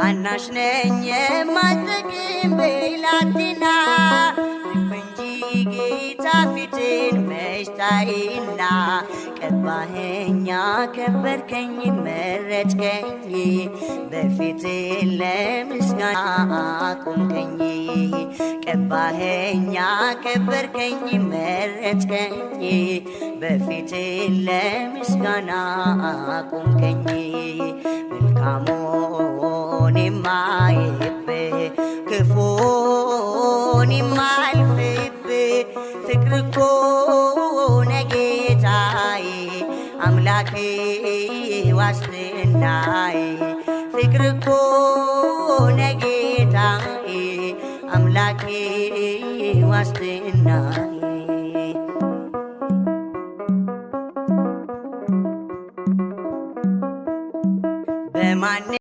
ታናሽ ነኝ የማልጠቅም ብላቴና፣ እንጂ ጌታ ፊትን መች ታይና፣ ቀባኸኝ አከበርከኝ መረጥከኝ፣ በፊት ለምስጋና አቆምከኝ። ቀባኸኝ አከበርከኝ መረጥከኝ፣ በፊት ለምስጋና አቆምከኝ። መልካሙን የማይብህ ክፉን የማልፍብህ ፍቅር እኮ ነህ ጌታዬ፣ አምላኬ ዋስትናዬ። ፍቅር እኮ ነህ ጌታዬ፣ አምላኬ ዋስትናዬ። በማን